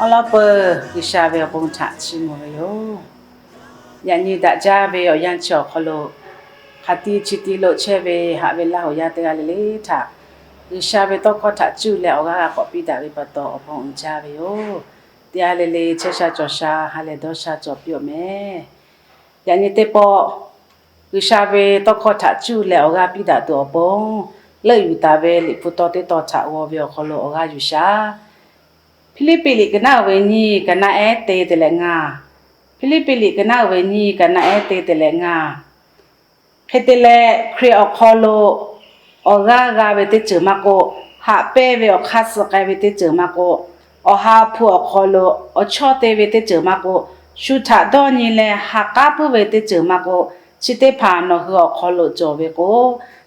Awˬ lawn peuˬ, G'uiˬsha ve awˬ pon htaꞈ chiˇ mvuh ve yoˬ. Yaꞈ nyi daꞈ jaˇ ve awˬ yanˇ chi awˬ hk'aw lo, hk'aˬ ti chi ti lo chehˇ ve haꞈ ve Laˇ huˍ yaˇ teˇ g'aˇ le le htaꞈ G'uiˬsha ve tawˇ hkawˇ htaꞈ cuˇ leh awˬ g'aˇ g'a k'awꞈ piˇ daꞈ ve pa taw awˬ pon uiˍ jaˇ ve yoˬ. Teˇ g'aˇ le le chehˇ sha cawˬ sha ha lehˬ dawˇ sha cawˬ piˇ-oˬ meh. Yaꞈ nyi teˇ pawˆ G'uiˬsha ve tawˇ hkawˇ htaꞈ cuˇ leh awˬ g'aˇ piˇ daꞈ tuˬ awˬ pon, leuˆ yuˬ taˍ ve liꞈ hpu taw teˇ taw htaꞈ g'aw ve awˬ hk'aw lo awˬ g'aˇ yuˬ shaˍ. Hpiˇliˇpiˆ liꞈ ka naˉ uiˍ ve nyiˇ, ka naˉ ehˉ te te leh ngaˇ. Hpiˇliˇpiˆ liꞈ ka naˉ uiˍ ve nyiˇ, ka naˉ ehˉ te te leh ngaˇ. Hk'e te leh, Hkriꞈ awˬ hk'aw lo awˬ g'aˇ g'a ve teˇ ceuˬ maˇ k'oˆ, haꞈ pehnˇ ve awˬ hk'aˇ suh k'ai ve teˇ ceuˬ maˇ k'oˆ, awˬ ha hpu awˬ hk'aw lo awˬ chawˇ te ve teˇ ceuˬ maˇ k'oˆ, shu htaꞈ dawˇ nyi leh ha k'aˉ puiˉ ve teˇ ceuˬ maˇ k'oˆ, chi teˇ hpaˍ nawˬ hui awˬ hk'aw lo cawˬ ve k'o,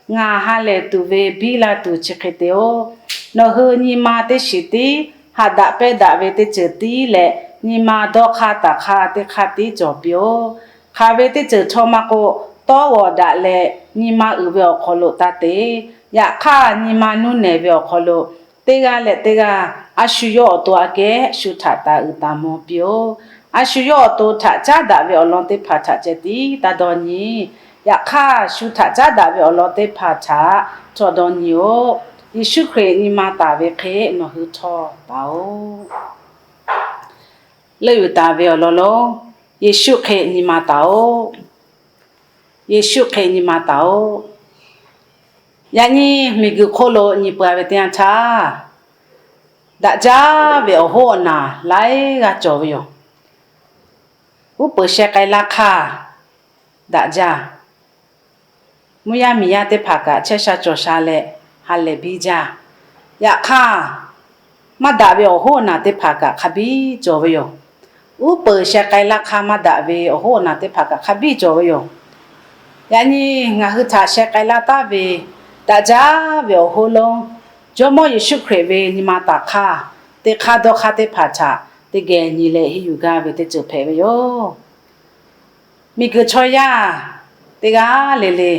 ngaˬ ha lehˬ tuˬ ve biˇ la tuˬ chi hk'e te-oˬ. Nawˬ hui nyi ma teˇ shiˍ tiˉ haꞈ daꞈ pehnˇ daꞈ ve teˇ ceuˬ tiˉ leh, nyi ma dawˇ hk'aˇ taˍ hk'aˇ teˇ hk'aˇ tiˉ cawˬ piˇ-oˬ. Hk'aˬ ve teˇ ceuˬ htawˇ maˇ k'oˆ, tawˇ g'awˬ daꞈ leh nyi ma uiˍ ve awˬ hk'aw lo taˇ te. Yaꞈ hk'aˇ, nyi ma nuˇ nehˬ ve awˬ hk'aw lo teˇ g'aˇ leh teˇ g'aˇ a shu yawˇ awˬ to aꞈ kehˉ shu htaꞈ taˍ uiˍ taˍ mvuh piˇ-oˬ. A shu yawˇ awˬ to htaꞈ caˉ daꞈ ve awˬ lawn teˇ hpaˍ htaꞈ ceh tiˉ taˇ dawˇ nyi. Yaꞈ hk'aˇ, shu htaꞈ caˉ daꞈ ve awˬ lawn teˇ hpaˍ htaꞈ htawˇ dawˇ nyi-oˬ. Yeˍsuˆ Hkriꞈ nyi ma taˍ ve hk'e nawˬ hui htawˇ taˍ-oˬ. Leuˆ yuˬ taˍ ve awˬ lawn lonˉ, Yeˍsuˆ hk'e nyi ma taˍ-oˬ. Yeˍsuˆ hk'e nyi ma taˍ-oˬ. Yaꞈ nyi miˬguiˬ hk'oˆ lo nyi peuˬ-a ve teˇ yanˇ htaˇ, daꞈ jaˇ ve awˬ hoˉ awˬ naˬ laiˉ g'aˇ cawˬ ve yoˬ. Uˉ peunˍ sheh k'ai laˇ hk'aˇ daꞈ jaˇ. Mvuhˇ yaˇ miˬ yaˇ teˇ hpaˍ kaꞈ chehˇ sha cawˬ sha leh ha lehˬ biˇ jaˇ. Yaꞈ hk'aˇ, maˇ daꞈ ve awˬ hoˉ awˬ naˬ teˇ hpaˍ kaꞈ hk'a biˇ cawˬ ve yoˬ. Uˉ peunˍ sheh k'ai laˇ hk'aˇ maˇ daꞈ ve awˬ hoˉ awˬ naˬ teˇ hpaˍ kaꞈ hk'a biˇ cawˬ ve yoˬ. Yaꞈ nyi ngaˬ hui htaꞈ sheh k'ai laˇ taˉ ve daꞈ jaˇ ve awˬ hoˉ lonˉ, Jawˇmawˇ Yeˍsuˆ Hkriꞈ ve nyi ma taˍ hk'aˇ, te hk'aˇ dawˇ hk'aˇ teˇ hpaˍ htaꞈ teˇ geh nyi leh henˇ yuˬ gaˇ ve teˇ ceuˬ hpehꞈ ve yoˬ. Miˬguiˬ chaw yaˇ teˇ g'aˇ le le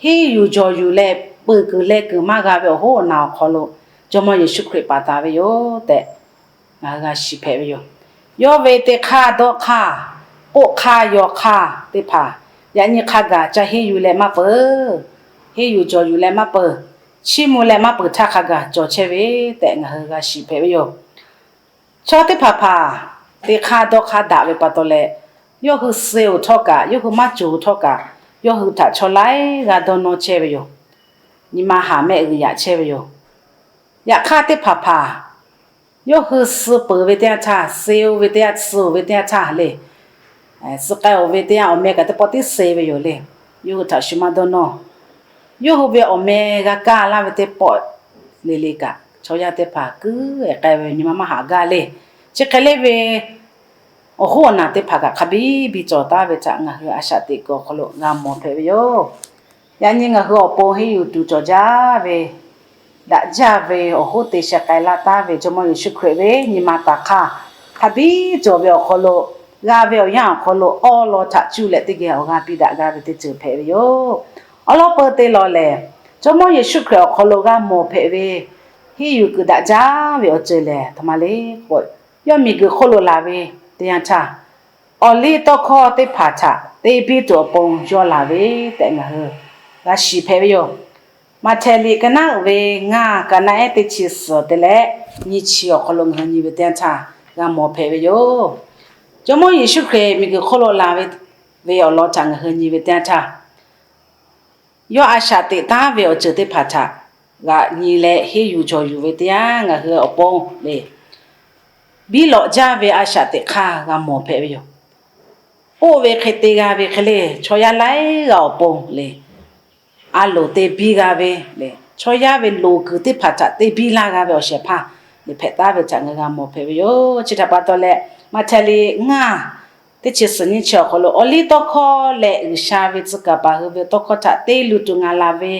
henˇ yuˬ jawˬ yuˬ leh peuˬ kuiˬ leh kuiˬ maˇ g'a ve awˬ hoˉ awˬ naˬ awˬ hk'aw lo Jawˇmawˇ Yeˍsuˆ Hkriꞈ paˍ taˍ ve yoˬ tehꞈ, ngaˬ hui g'a shiˍ hpehꞈ ve yoˬ. Yawˇ ve te hk'aˇ dawˇ hk'aˇ, k'oˆ hk'aˇ yaw hk'aˇ teˇ hpaˍ, yaꞈ nyi hk'a gaˬ ca henˇ yuˬ leh maˇ peuˬ, henˇ yuˬ jawˬ yuˬ leh maˇ peuˬ, chiˇ mvuh leh maˇ peuˬ htaˇ hk'a gaˬ cawˬ chehˇ ve tehꞈ ngaˬ hui g'a shiˍ hpehꞈ ve yoˬ. Chaw teˇ hpaˍ hpaˍ te hk'aˇ dawˇ hk'aˇ daꞈ ve pa taw leh, yawˇ hui suh-oˬ htawˇ kaꞈ, yawˇ hui maˇ cawˬ-oˬ htawˇ kaꞈ, yawˇ hui htaꞈ chaw laiˉ g'aˇ dawˇ nawˇ chehˇ ve yoˬ. Nyi ma haˍ mehˆ g'uiˬ yaꞈ chehˇ ve yoˬ. Yaꞈ hk'aˇ teˇ hpaˍ hpaˍ yawˇ hui suh peuˬ ve teˇ yanˇ htaˇ, suh-oˬ ve teˇ yanˇ, suh-oˬ ve teˇ yanˇ htaˇ le, suh k'ai-oˬ ve teˇ yanˇ awˬ meh kaꞈ teˇ pawˆ tiˉ suh ve yoˬ le. Yawˇ hui htaꞈ shu maˇ dawˇ nawˇ. Yawˇ hui ve awˬ meh g'a kaˇ laˇ ve teˇ pawˆ le le kaꞈ, chaw yaˇ teˇ hpaˍ kuiˉ-ehˍ k'ai ve nyi ma maˇ haꞈ gaˇ le. Chi hk'e le ve awˬ hoˉ awˬ naˬ teˇ hpaˍ kaꞈ hk'a biˇ biˇ cawˬ taˉ ve htaꞈ ngaˬ hui a shaꞈ teꞈ kuiˬ awˬ hk'aw lo g'a mawˬ hpehꞈ ve yoˬ. Yaꞈ nyi ngaˬ hui awˬ pon henˇ yuˬ tuˬ cawˬ jaˇ ve, daꞈ jaˇ ve awˬ hoˉ te sheh k'ai laˇ taˉ ve Jawˇmawˇ Yeˍsuˆ Hkriꞈ ve nyi ma taˍ hk'aˇ, hk'a biˇ cawˬ ve awˬ hk'aw lo, g'a ve awˬ yanˇ awˬ hk'aw lo awˉ lawn htaꞈ cuˇ leh teˇ geh awˬ g'aˇ piˇ daꞈ gaˇ ve teˇ ceuˬ hpehꞈ ve yoˬ. Awˉ lawˉ peuˬ te lawˬ lehˬ, Jawˇmawˇ Yeˍsuˆ Hkriꞈ awˬ hk'aw lo g'a mawˬ hpehꞈ ve henˇ yuˬ kuiˬ daꞈ jaˇ ve awˬ ceuˬ lehˬ, htaꞈ ma le k'o, yawˇ miˬguiˬ hk'oˆ lo laˬ ve teˇ yanˇ htaˇ, awˬliˇtawˇhkawˇ teˇ hpaˍ htaꞈ te biˇ tuˬ awˬ pon yawˇ laˬ ve tehꞈ ngaˬ hui g'a shiˍ hpehꞈ ve yoˬ. Maꞈhtehˍ liꞈ ka naˉ uiˍ ve ngaˇ, ka naˉ ehˉ teˇ chi suhˍ te leh nyiˇ chi awˬ hk'aw lo ngaˬ hui nyi ve teˇ yanˇ htaˇ g'a mawˬ hpehꞈ ve yoˬ. Jawˇmawˇ Yeˍsuˆ Hkriꞈ miˬguiˬ hk'oˆ lo laˬ ve, ve awˬ lawn htaꞈ ngaˬ hui nyi ve teˇ yanˇ htaˇ, yawˇ a shaꞈ teꞈ taˉ ve awˬ ceuˬ teˇ hpaˍ htaꞈ g'a nyi leh henˇ yuˬ jawˬ yuˬ ve teˇ yanˇ ngaˬ hui awˬ pon le, biˇ lawꞈ jaˇ ve a shaꞈ teꞈ hk'aˇ g'a mawˬ hpehꞈ ve yoˬ. K'oˆ ve hk'e te g'a ve hk'e le, chaw yaˇ laiˉ g'aˇ awˬ pon le, a loˍ te biˇ g'a ve le, chaw yaˇ ve loˍ kuiˬ teˇ hpaˍ htaꞈ te biˇ laˇ g'a ve awˬ shehˍ hpaˇ le hpehꞈ taˉ ve htaꞈ ngaˬ g'a mawˬ hpehꞈ ve yoˬ. Chi htaꞈ pa taw leh, Maꞈhtehˍ liꞈ ngaˇ, teˇ chi suhˍ nyiˇ chi awˬ hk'aw lo, awˬliˇtawˇhkawˇ leh G'uiˬsha ve tcuh kaˍ paˍ hui ve tawˇ hkawˇ htaꞈ te luˬ tuˬ ngaˬ laˬ ve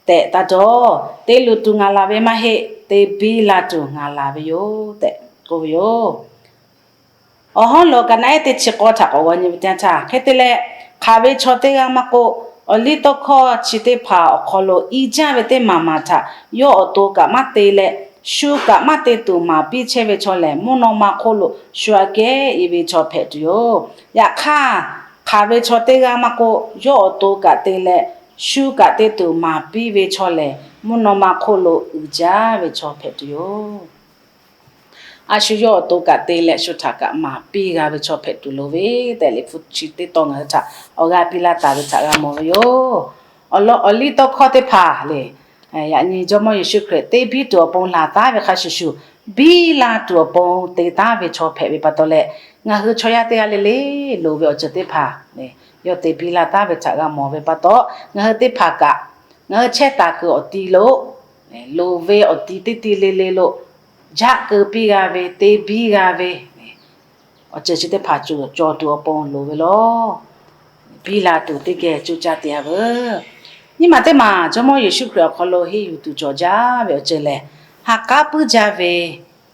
tehꞈ taˇ dawˇ. Te luˬ tuˬ ngaˬ laˬ ve maˇ heˆ, te biˇ la tuˬ ngaˬ laˬ ve yoˬ tehꞈ k'oˆ ve yoˬ. Awˬ hawˉ lo ka naˉ ehˉ teˇ chi k'awˇ htaꞈ k'awꞈ g'aw nyi ve teˇ yanˇ htaˇ, hk'e te leh, hk'aˬ ve chaw teˇ g'aˇ maˇ k'oˆ, awˬliˇtawˇhkawˇ chi teˇ hpaˍ awˬ hk'aw lo i jaˇ ve teˇ maˬ maˬ htaꞈ yawˇ awˬ to kaꞈ maˇ te leh, shu kaꞈ maˇ te tuˬ maˍ piˇ chehˇ ve chaw lehˬ, mvuhˇ naw ma hk'oˆ lo shu aꞈ kehˉ e ve chaw hpehꞈ tuˬ yoˬ. Yaꞈ hk'aˇ, hk'aˬ ve chaw teˇ g'aˇ maˇ k'oˆ, yawˇ awˬ to kaꞈ te leh shu kaꞈ te tuˬ maˍ piˇ ve chaw lehˬ, mvuhˇ naw ma hk'oˆ lo uiˍ jaˇ ve chaw hpehꞈ tuˬ yoˬ. A shu yawˇ awˬ to kaꞈ te leh shu htaꞈ kaꞈ maˍ piˇ g'a ve chaw hpehꞈ tuˬ loˍ ve tehꞈ, Liꞈ hpu chi teˇ tawn ngaˬ hui htaꞈ awˬ g'aˇ piˇ laˇ taˍ ve htaꞈ g'a mawˬ ve yoˬ. Awˬ lawn awˬ liˇ tawˇ hkawˇ teˇ hpaˍ lehˬ, yaꞈ nyi Jawˇmawˇ Yeˍsuˆ Hkriꞈ teˇ biˇ tuˬ awˬ pon laˬ taˉ ve hk'a shuˍ shuˍ, biˇ la tuˬ awˬ pon te taˉ ve chaw hpehꞈ ve pa taw leh, ngaˬ hui chaw yaˇ teˇ g'aˇ le le loˍ ve awˬ ceuˬ teˇ hpaˍ lehˬ, yawˇ te biˇ la taˉ ve htaꞈ g'a mawˬ ve pa taw, ngaˬ hui teˇ hpaˍ kaꞈ ngaˬ hui chehˇ taˍ kuiˬ awˬ ti lo loˍ ve awˬ ti teˇ ti le le lo jaˆ keu piˇ g'a ve, te biˇ g'a ve awˬ ceuˬ chi teˇ hpaˍ cawˬ tuˬ awˬ pon loˍ ve lawˬ. Biˇ la tuˬ teˇ geh coˇ caˇ te-a veuˬ. Nyiˇ maˬ teˇ maˬ Jawˇmawˇ Yeˍsuˆ Hkriꞈ awˬ hk'aw lo henˇ yuˬ tuˬ cawˬ jaˇ ve awˬ ceuˬ lehˬ, ha k'aˉ puiˉ jaˇ ve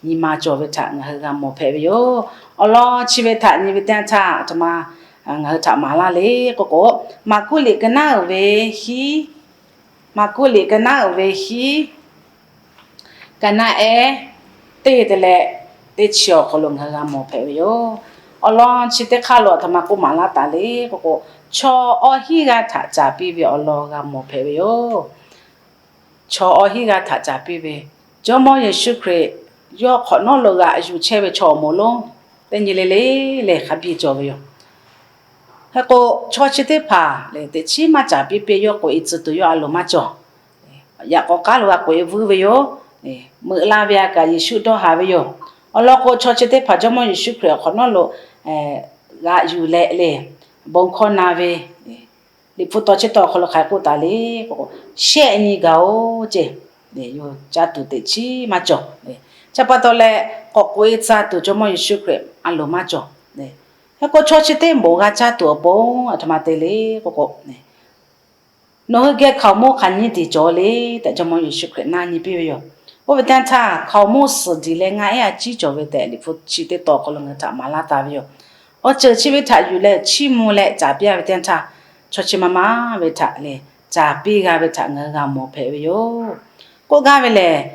nyi ma cawˬ ve htaꞈ ngaˬ hui g'a mawˬ hpehꞈ ve yoˬ. Awˬ lawn chi ve htaꞈ nyi ve teˇ yanˇ htaˇ, aˬ htoꞈ ma ngaˬ hui htaꞈ maˍ laˇ le k'oˆ k'o, Maˍkuˆ liꞈ ka naˉ uiˍ ve hiˉ, Maˍkuˆ liꞈ ka naˉ uiˍ ve hiˉ, ka naˉ ehˉ teˇ te leh teˇ chi awˬ hk'aw lo ngaˬ hui g'a mawˬ hpehꞈ ve yoˬ. Awˬ lawn chi teˇ hk'aˇ lo aˬ htoꞈ ma k'oˆ maˍ laˇ taˍ le k'oˆ k'o, chaw awˇ hinˉ g'aˇ htaꞈ caˍ piˇ ve awˬ lawn g'a mawˬ hpehꞈ ve yoˬ. Chaw awˇ hinˉ g'aˇ htaꞈ caˍ piˇ ve, Jawˇmawˇ Yeˍsuˆ Hkriꞈ yawˇ hk'awꞈ nawˉ lo g'aꞈ yuˬ chehˇ ve chaw awˬ moˍ lonˉ teˇ nyi le le lehˬ hk'a biˇ cawˬ ve yoˬ. Hk'e k'o, chaw chi teˇ hpaˍ lehˬ teꞈ chiˉ maˇ caˍ piˇ piˇ yawˇ k'oꞈ e tcuh tuˬ yawˇ a loˍ maˇ cawˬ. Yaꞈ k'aw k'aˉ lo g'a k'oꞈ e vuiˇ ve yoˬ. Meuꞈ la ve a kaꞈ Yeˍsuˆ dawˇ haˍ ve yoˬ. Awˬ lawn k'o, chaw chi teˇ hpaˍ Jawˇmawˇ Yeˍsuˆ Hkriꞈ awˬ hk'awꞈ nawˉ lo g'aꞈ yuˬ leh lehˬ, bon hkawˇ na ve, Liꞈ hpu taw chi taw awˬ hk'aw lo hk'aˬ hk'e k'oˆ taˍ le k'o, shehˆ nyi gaˬ-oˬ ceˇ, yoˬ caˇ tuˬ teꞈ chiˉ maˇ cawˬ. Chi pa taw leh, k'awꞈ k'oꞈ e tcuh tuˬ Jawˇmawˇ Yeˍsuˆ Hkriꞈ a loˍ maˇ cawˬ. Hk'e k'o, chaw chi teˇ moˍ g'a caˇ tuˬ awˬ pon aˬ htoꞈ ma te le k'oˆ k'o, nawˬ hui geh hkaoˍmonˇ hk'aˬ nyiˇ diˬ cawˬ le tehꞈ Jawˇmawˇ Yeˍsuˆ Hkriꞈ na nyi piˇ ve yoˬ. Oˇ ve teˇ yanˇ htaˇ, hkaoˍmonˇ suhˍ diˬ leh ngaˆ ehˉ a ciˉ cawˬ ve tehꞈ Liꞈ hpu chi teˇ tawn awˬ hk'aw lo ngaˬ hui htaꞈ maˍ laˇ taˍ ve yoˬ. Awˬ ceuˬ chi ve htaꞈ yuˬ leh chiˇ mvuh leh caˍ piˇ-a ve teˇ yanˇ htaˇ, chaw chi ma ma ve htaꞈ lehˬ caˍ piˇ g'a ve htaꞈ ngaˬ hui g'a mawˬ hpehꞈ ve yoˬ. K'oˆ gaˇ ve lehˬ,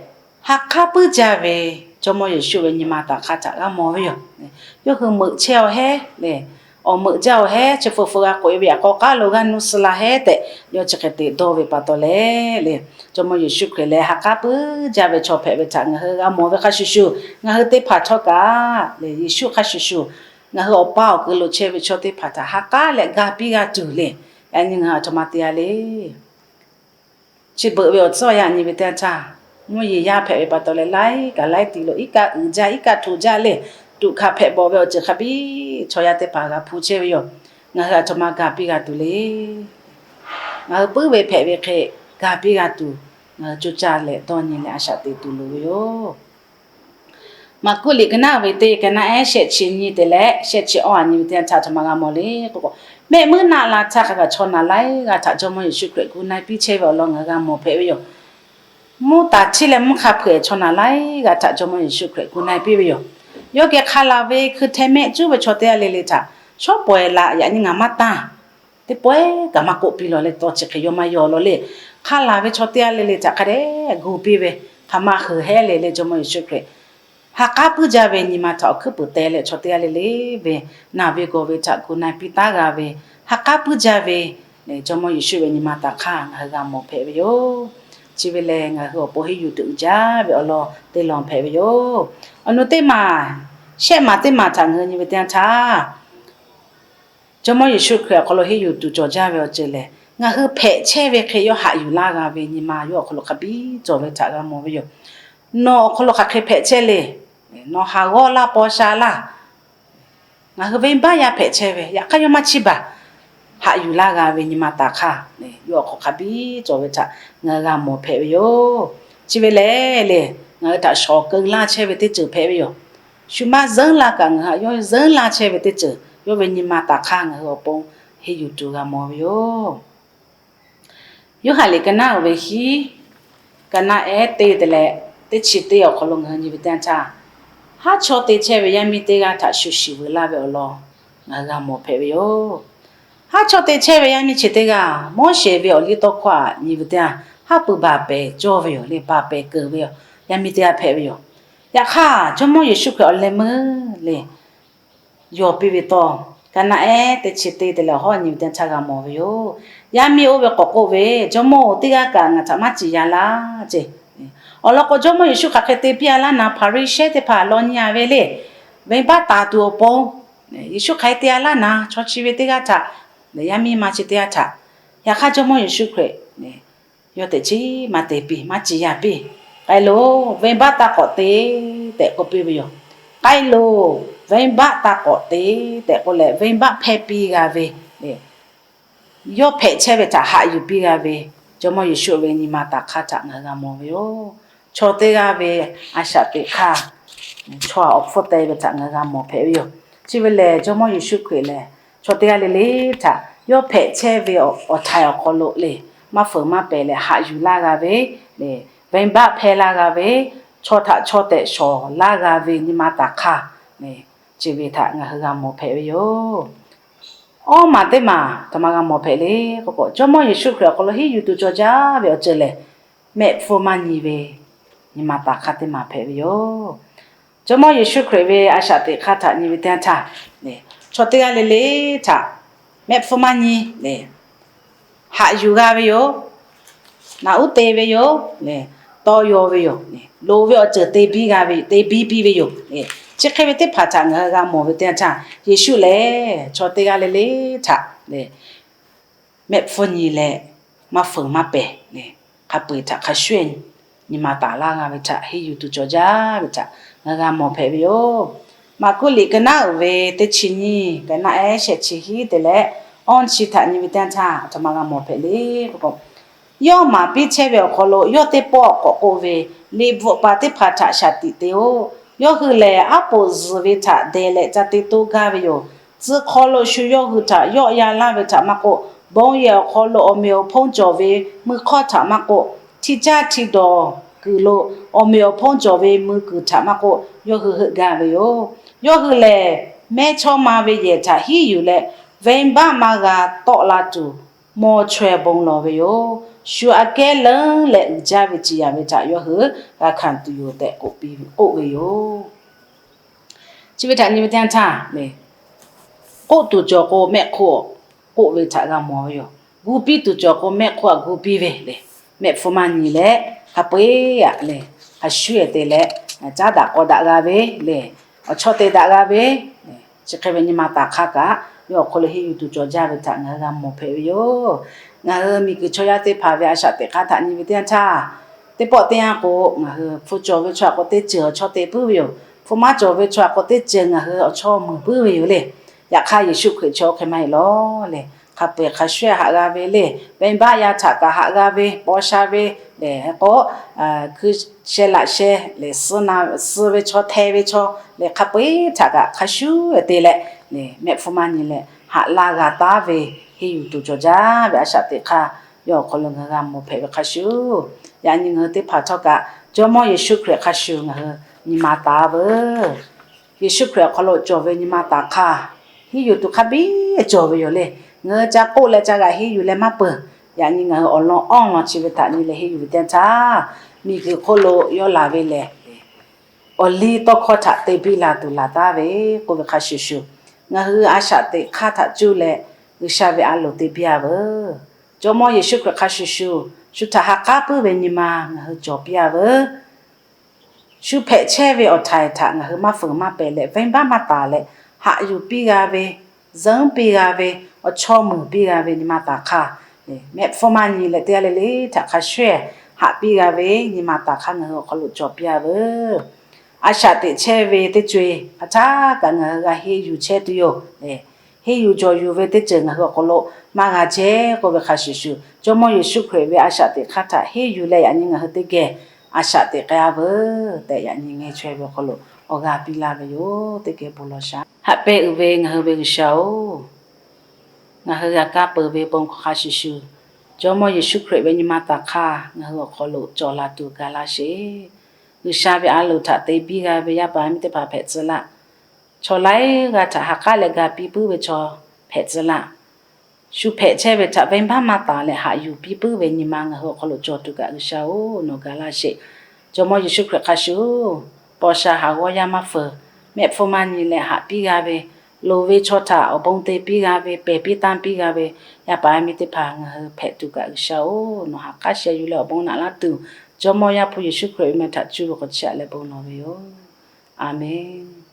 ha k'aˉ puiˉ jaˇ ve Jawˇmawˇ Yeˍsuˆ ve nyi ma taˍ hk'aˇ htaꞈ g'a mawˬ ve yoˬ. Yawˇ hui meuꞈ chehˇ-aw hehˉ lehˬ, awˬ meuꞈ jaˇ-aw hehˉ, chi hpfuhˇ hpfuhˇ g'a k'oꞈ e ve yaꞈ k'aw k'aˉ lo g'aˇ nuˇ suh la hehˉ tehꞈ yawˇ chi hk'e te dawˇ ve pa taw leh lehˬ, Jawˇmawˇ Yeˍsuˆ Hkriꞈ lehˬ ha k'aˉ puiˉ jaˇ ve chaw hpehꞈ ve htaꞈ ngaˬ hui g'a mawˬ ve hk'a shuˍ shuˍ, ngaˬ hui teˇ hpaˍ htawˇ kaꞈ lehˬ Yeˍsuˆ hk'a shuˍ shuˍ, ngaˬ hui awˬ pa awˬ kuiˬ lo chehˇ ve chaw teˇ hpaˍ htaꞈ ha k'aˉ leh ga piˇ g'a tuˬ lehˬ, yaꞈ nyi ngaˬ hui aˬ htoꞈ ma te-a le. Chi beuꞈ ve awˬ tcuhˉ yaꞈ nyi ve teˇ yanˇ htaˇ, mvuhˇ yeˬ yaˇ hpehꞈ ve pa taw leh laiˉ kaꞈ laiˉ ti lo iˉ kaˆ uiˍ jaˇ iˉ kaˆ htoꞈ jaˇ leh, tuꞈ hkanˍ hpehꞈ bawˬ ve awˬ ceuˬ hk'a biˇ chaw yaˇ teˇ hpaˍ g'a hpu chehˇ ve yoˬ. Ngaˬ hui aˬ htoꞈ ma ga piˇ g'a tuˬ le. Ngaˬ hui puiˉ ve hpehꞈ ve hk'e ga piˇ g'a tuˬ, ngaˬ hui coˇ caˇ leh dawˇ nyi leh a shaꞈ teꞈ tuˬ loˍ ve yoˬ. Maˍkuˆ liꞈ ka naˉ ve teˇ ka naˉ ehˉ shehˆ chi nyi te leh shehˆ chi awˇ a nyi ve teˇ yanˇ htaˇ aˬ htoꞈ ma g'a mawˬ le k'oˆ k'o, mehˆ muiˉ naˆ la htaˇ hk'a kaꞈ chaw naˬ laiˉ g'aˇ htaꞈ Jawˇmawˇ Yeˍsuˆ Hkriꞈ gu na-e piˇ chehˇ ve awˬ lawn ngaˬ hui g'a mawˬ hpehꞈ ve yoˬ. Mvuhˇ taˍ htiˇ leh mvuhˇ hk'a hpeuꞈ chaw naˬ laiˉ g'aˇ htaꞈ Jawˇmawˇ Yeˍsuˆ Hkriꞈ gu na-e piˇ ve yoˬ. Yawˇ geh hk'a laˬ ve hkui hteh mehˆ cuˉ ve chaw teˇ g'aˇ le le htaꞈ shawˉ pawehˇ la yaꞈ nyi ngaˬ maˇ tanˇ, teˇ pawehˇ kaꞈ maˇ k'oˆ piˇ lawˬ leh tawˇ chi hk'e yawˇ maˇ yaw lawˬ le. Hk'a laˬ ve chaw teˇ g'aˇ le le htaꞈ hk'a dehꞈ gu piˇ ve, hk'aˬ ma heuˬ hehˉ le le Jawˇmawˇ Yeˍsuˆ Hkriꞈ ha k'aˉ puiˉ jaˇ ve nyi ma htaꞈ awˬ hkuiˉ puiˍ teh leh chaw teˇ g'aˇ le le ve naˬ ve gawˬ ve htaꞈ gu na-e piˇ taˉ g'a ve, ha k'aˉ puiˉ jaˇ ve lehˬ Jawˇmawˇ Yeˍsuˆ ve nyi ma taˍ hk'aˇ ngaˬ hui g'a mawˬ hpehꞈ ve yoˬ. Chi ve lehˬ ngaˬ hui awˬ pon henˇ yuˬ tuˬ uiˍ jaˇ ve awˬ lawn teˇ lawn hpehꞈ ve yoˬ. Awˬ nu teˇ maˬ, shehˆ maˬ teˇ maˬ htaꞈ ngaˬ hui nyi ve teˇ yanˇ htaˇ, Jawˇmawˇ Yeˍsuˆ Hkriꞈ awˬ hk'aw lo henˇ yuˬ tuˬ cawˬ jaˇ ve awˬ ceuˬ lehˬ, ngaˬ hui hpehꞈ chehˇ ve hk'e yawˇ haꞈ yuˬ laˇ g'a ve nyi ma yawˇ awˬ hk'aw lo hk'a biˇ cawˬ ve htaꞈ g'a mawˬ ve yoˬ. Nawˬ awˬ hk'aw lo hk'aˬ hk'e hpehꞈ chehˇ le. Nawˬ haˍ g'awˇ laˇ paw sha laˇ. Ngaˬ hui venˇbaˆ yaˇ hpehꞈ chehˇ ve yaꞈ hk'aˇ yawˇ maˇ chiˇ baˬ. Haꞈ yuˬ laˇ g'a ve nyi ma taˍ hk'aˇ, yawˇ awˬ hk'aw hk'a biˇ cawˬ ve htaꞈ ngaˬ hui g'a mawˬ hpehꞈ ve yoˬ. Chi ve lehˬ le, ngaˬ hui htaꞈ shawˍ keu laˇ chehˇ ve teˇ ceuˬ hpehꞈ ve yoˬ. Shu maˇ zuhˉ laˇ kaꞈ ngaˬ hui yawˇ zuhˉ laˇ chehˇ ve teˇ ceuˬ, yawˇ ve nyi ma taˍ hk'aˇ ngaˬ hui awˬ pon henˇ yuˬ tuˬ g'a mawˬ ve yoˬ. Yoˇhanˬ liꞈ ka naˉ uiˍ ve hiˉ, ka naˉ ehˉ teˇ te leh teˇ chi teˇ awˬ hk'aw lo ngaˬ hui nyi ve teˇ yanˇ htaˇ, haˉ chawˇ te chehˇ ve yaˇ miˇ teˇ g'aˇ htaꞈ shu shiˍ veuꞈ laˇ ve awˬ lawn ngaˬ hui g'a mawˬ hpehꞈ ve yoˬ. Haˉ chawˇ te chehˇ ve yaˇ miˇ chi teˇ g'aˇ Moˉseˍ ve awˬ liˇ tawˇ hkawˇ aꞈ nyi ve teˇ yanˇ, haˉ pui baˬ pehˍ cawˇ ve yoˬ le, baˬ pehˍ keunˍ ve yoˬ. yaˇ miˇ teˇ g'aˇ hpehꞈ ve yoˬ. Yaꞈ hk'aˇ, Jawˇmawˇ Yeˍsuˆ Hkriꞈ awˬ leh meuˇ le yawˬ piˇ ve tawˇ, ka naˆ ehˉ teˇ chi teˇ te leh awˬ hawˉ nyi ve teˇ yanˇ htaˇ g'a mawˬ ve yoˬ. Yaˇ miˇ oˇ ve k'awꞈ k'oˆ ve, Jawˇmawˇ-oˬ, teˇ g'aˇ kaꞈ ngaˬ htaꞈ maˇ ciˍ ya laˇ ceˇ. Awˬ lawn k'o, Jawˇmawˇ Yeˍsuˆ hk'aˬ hk'e te piˇ a laˇ naˍ, Hpaˍriˍsehˇ teˇ hpaˍ law nyi a ve le, venˇbaˆ taˍ tuˬ awˬ pon, Yeˍsuˆ hk'aˬ hk'e te a laˇ naˍ, chaw chi ve teˇ g'aˇ htaꞈ, yaˇ miˇ ma chi teˇ g'aˇ htaꞈ. Yaꞈ hk'aˇ, Jawˇmawˇ Yeˍsuˆ Hkriꞈ yawˇ tehꞈ chi maˇ te piˇ, maˇ ciˍ ya piˇ. K'ai loˬ, venˇbaˆ taˇ k'awꞈ te tehꞈ k'oˆ piˇ ve yoˬ. K'ai loˬ, venˇbaˆ taˇ k'awꞈ te tehꞈ k'oˆ leh, venˇbaˆ hpehˇ piˇ g'a ve, yawˇ hpehꞈ chehˇ ve htaꞈ haꞈ yuˬ piˇ g'a ve, Jawˇmawˇ Yeˍsuˆ ve nyi ma taˍ hk'aˇ htaꞈ ngaˬ hui g'a mawˬ ve yoˬ. Chaw teˇ g'aˇ ve a shaꞈ teꞈ hk'aˇ, chaw awˬ hpfuhˇ te ve htaꞈ ngaˬ hui g'a mawˬ hpehꞈ ve yoˬ. Chi ve lehˬ, Jawˇmawˇ Yeˍsuˆ Hkriꞈ lehˬ, chaw teˇ g'aˇ le le htaꞈ yawˇ hpehꞈ chehˇ ve awˬ htaiˍ awˬ hk'aw lo le, maˇ feuˍ maˇ pehˍ leh haꞈ yuˬ laˇ g'a ve, venˇbaˆ hpehˇ laˇ g'a ve, chaw htaꞈ chaw tehꞈ shawˍ laˇ g'a ve nyi ma taˍ hk'aˇ, chi ve htaꞈ ngaˬ hui g'a mawˬ hpehꞈ ve yoˬ. Awˉ maˬ teˇ maˬ htaꞈ maˇ g'a mawˬ hpehꞈ le k'o k'o, Jawˇmawˇ Yeˍsuˆ Hkriꞈ awˬ hk'aw lo hiˉ yuˬ tuˬ cawˬ jaˇ ve awˬ ceuˬ lehˬ, mehˆ hpfuhˇ maˇ nyi ve nyi ma taˍ hk'aˇ teˇ maˬ hpehꞈ ve yoˬ. Jawˇmawˇ Yeˍsuˆ Hkriꞈ ve a shaꞈ teꞈ hk'aˇ htaꞈ nyi ve teˇ yanˇ htaˇ, chaw teˇ g'aˇ le le htaꞈ mehˆ hpfuhˇ maˇ nyi le, haꞈ yuˬ g'a ve yoˬ. Naꞈ uˉ te ve yoˬ le, tawˇ yaw ve yoˬ. Loˍ ve awˬ ceuˬ te biˇ g'a ve, te biˇ piˇ ve yoˬ le. Chi hk'e ve teˇ hpaˍ htaꞈ ngaˬ hui g'a mawˬ ve teˇ yanˇ htaˇ, Yeˍsuˆ lehˬ chaw teˇ g'aˇ le le htaꞈ le mehˆ hpfuhˇ nyi leh, maˇ feuˍ maˇ pehˍ le, hk'a peu-eˬ htaꞈ hk'a shuˍ nyi ma taˍ laˇ g'a ve htaꞈ hiˉ yuˬ tuˬ cawˬ jaˇ ve htaꞈ ngaˬ g'a mawˬ hpehꞈ ve yoˬ. Maˍkuˆ liꞈ ka naˉ uiˍ ve teˇ chi nyiˇ, ka naˆ ehˉ shehˆ chi hiˉ te leh awˇ chi htaꞈ nyi ve teˇ yanˇ htaˇ, aˬ htoꞈ ma g'a mawˬ hpehꞈ le k'o, yawˇ maˍ piˇ chehˇ ve awˬ hk'aw lo yawˇ teˇ pawˆ k'awꞈ k'oˆ ve, Liꞈ bvuhꞈ paˍ teˇ hpaˍ htaꞈ shaˍ tiꞈ te-oˬ. Yawˇ hui lehˬ, aˉ poꞈ zuhˬ ve htaꞈ deh leh ca te toˇ gaˇ ve yoˬ. Tcuh hk'aw lo shu yawˇ hui htaꞈ yawˆ yan laˇ ve htaꞈ maˇ k'oˆ, bon yehˬ awˬ hk'aw lo awˬ meꞈ awˬ hponˇ cawˬ ve mui hk'awˇ htaꞈ maˇ k'oˆ, hti caˇ hti dawˬ kuiˬ lo awˬ meꞈ awˬ hponˇ cawˬ ve mui kuiˬ htaꞈ maˇ k'oˆ, yawˇ hui heuˆ gaˇ ve yoˬ. Yawˇ hui lehˬ, mehˇchawˇma ve yehˬ htaꞈ hiˉ yuˬ leh, venˇbaˆ maˇ g'a tawˆ la tuˬ, maw chaweh bon lawˬ ve yoˬ. Shu aꞈ kehˉ leuˉ leh uiˍ jaˇ ve ciˍ yanˍ ve htaꞈ yawˇ hui g'a hkanˍ tuˬ yoˬ tehꞈ k'oˆ ve yoˬ. Chi ve htaꞈ nyi ve teˇ yanˇ htaˇ, k'oˆ tuˬ cawˬ k'o, mehˆ hk'oˆ k'oˆ ve htaꞈ g'a mawˬ ve yoˬ. Gu piˇ tuˬ cawˬ k'o, mehˆ hk'oˆ aꞈ gu piˇ ve le. Mehˆ hpfuhˇ maˇ nyi leh, hk'a peu-eˬ aꞈ le, hk'a shuˍ ehˍ te leh, caˉ daꞈ k'aw daꞈ g'a ve le, awˬ chawˇ te daꞈ g'a ve, chi hk'e ve nyi ma taˍ hk'aˇ kaꞈ, yawˇ awˬ hk'aw lo hiˉ yuˬ tuˬ cawˬ jaˇ ve htaꞈ ngaˬ hui g'a mawˬ hpehꞈ ve yoˬ. Ngaˬ hui miˬguiˬ chaw yaˇ teˇ hpaˍ ve a shaꞈ teꞈ hk'aˇ htaꞈ nyi ve teˇ yanˇ htaˇ, teˇ pawˆ teˇ yanˇ k'o, ngaˬ hui hpu cawˬ ve chaw aꞈ k'o teˇ ceuˬ awˬ chawˇ te puiˉ ve yoˬ. Hpu maˇ cawˬ ve chaw aꞈ k'o teˇ ceuˬ ngaˬ hui awˬ chawˇ muiˬ puiˉ ve yoˬ le. Yaꞈ hk'aˇ, Yeˍsuˆ Hkriꞈ chi hk'e maˇ heˆ lawˬ le. Hk'a peu-eˬ hk'a shuˍ haꞈ g'a ve le. Venˇbaˆ yaˇ htaꞈ kaꞈ haꞈ g'a ve, paw sha ve le, k'o, hkui sheh laꞈ sheh le, suh ve chaw, hteh ve chaw le, hk'a peu-eˬ htaꞈ kaꞈ hk'a shuˍ te leh, mehˆ hpfuhˇ maˇ nyi leh haꞈ laˇ g'a taˉ ve, hiˉ yuˬ tuˬ cawˬ jaˇ ve a shaꞈ teꞈ hk'aˇ, yawˇ awˬ hk'aw lo ngaˬ hui g'a mawˬ hpehꞈ ve hk'a shuˍ, yaꞈ nyi ngaˬ hui teˇ hpaˍ htawˇ kaꞈ Jawˇmawˇ Yeˍsuˆ Hkriꞈ hk'a shuˍ ngaˬ hui nyi ma taˍ veuˬ. Yeˍsuˆ Hkriꞈ awˬ hk'aw lo cawˬ ve nyi ma taˍ hk'aˇ, hiˉ yuˬ tuˬ hk'a biˇ cawˬ ve yoˬ le. Ngaˬ hui ca k'oˆ leh ca g'aꞈ hiˉ yuˬ leh maˇ peuˬ. Yaꞈ nyi ngaˬ hui awˬ lawn awˇ lawn chi ve htaꞈ nyi leh hiˉ yuˬ ve teˇ yanˇ htaˇ, miˬguiˬ hk'oˆ lo yawˇ laˬ ve lehˬ, awˬ liˇ tawˇ hkawˇ htaꞈ te biˇ la tuˬ laˬ taˉ ve k'oˆ ve hk'a shuˍ shuˍ, ngaˬ hui a shaꞈ teꞈ hk'aˇ htaꞈ cuˇ leh G'uiˬsha ve a loˍ te biˇ a veuˬ. Jawˇmawˇ Yeˍsuˆ Hkriꞈ hk'a shuˍ shuˍ, shu htaꞈ ha k'aˉ puiˉ ve nyi ma ngaˬ hui cawˬ piˇ a veuˬ. Shu hpehꞈ chehˇ ve awˬ htaiˍ htaꞈ ngaˬ hui maˇ feuˍ maˇ pehˍ leh, venˇbaˆ maˇ taˍ leh, haꞈ yuˬ piˇ g'a ve, zuhˆ piˇ g'a ve, awˬ chawˇ muiˬ piˇ g'a ve nyi ma taˍ hk'aˇ, mehˆ hpfuhˇ maˇ nyi leh teˇ g'aˇ le le htaꞈ hk'a shuˍ haꞈ piˇ g'a ve nyi ma taˍ hk'aˇ ngaˬ hui awˬ hk'aw lo cawˬ piˇ a veuˬ. A shaꞈ teꞈ chehˇ ve teˇ co-e hk'aˬ htaˇ kaꞈ ngaˬ hui g'a henˇ yuˬ chehˇ tuˬ yoˬ. Henˇ yuˬ jawˬ yuˬ ve teˇ ceuˬ ngaˬ hui awˬ hk'aw lo maˇ g'a chehˇ k'oˆ ve hk'a shuˍ shuˍ, Jawˇmawˇ Yeˍsuˆ Hkriꞈ ve a shaꞈ teꞈ hk'aˇ htaꞈ henˇ yuˬ leh yaꞈ nyi ngaˬ hui teˇ geh a shaꞈ teꞈ k'ai a veuˬ tehꞈ, yaꞈ nyi ngeh chaweh ve awˬ hk'aw lo awˬ g'aˇ piˇ laˇ ve yoˬ. Teˇ geh bon lawˬ shaˍ. Haꞈ pehˇ uiˍ ve ngaˬ hui ve G'uiˬsha-oˬ, ngaˬ hui g'a kaˇ peuˬ ve bon hk'aw hk'a shuˍ shuˍ, Jawˇmawˇ Yeˍsuˆ Hkriꞈ ve nyi ma taˍ hk'aˇ ngaˬ hui awˬ hk'aw lo cawˬ la tuˬ gaˬ laˇ sheˍ. G'uiˬsha ve a loˍ htaꞈ te biˇ g'a ve yaˇ paˍ miˇ teˇ hpaˍ hpehꞈ tcuh laˇ. Chaw laiˉ g'aˇ htaꞈ ha k'aˉ leh ga piˇ puiˉ ve chaw hpehꞈ tcuh laˇ. Shu hpehꞈ chehˇ ve htaꞈ venˇbaˆ maˇ taˍ leh haꞈ yuˬ piˇ puiˉ ve nyi ma ngaˬ hui awˬ hk'aw lo cawˬ tuˬ kaꞈ G'uiˬsha-oˬ, nawˬ gaˬ laˇ sheˍ. Jawˇmawˇ Yeˍsuˆ Hkriꞈ hk'a shuˍ, paw sha haˍ g'awˇ yaˇ maˇ feuˍ, mehˆ hpfuhˇ maˇ nyi leh haꞈ piˇ g'a ve, loˍ ve chaw htaꞈ awˬ bon te piˇ g'a ve, pehˬ piˇ tanˇ piˇ g'a ve, yaˇ paˍ yaˇ miˇ teˇ hpaˍ ngaˬ hui hpehꞈ tuˬ kaꞈ G'uiˬsha-oˬ, nawˬ ha k'aˉ sheh yuˬ leh awˬ bon naꞈ laˇ tuˬ, Jawˇmawˇ Yaˇ hpu Yeˍsuˆ Hkriꞈ ve meh htaꞈ cuˇ ve k'awꞈ chiˇ aꞈ leh bon lawˬ ve yoˬ. A menˬ.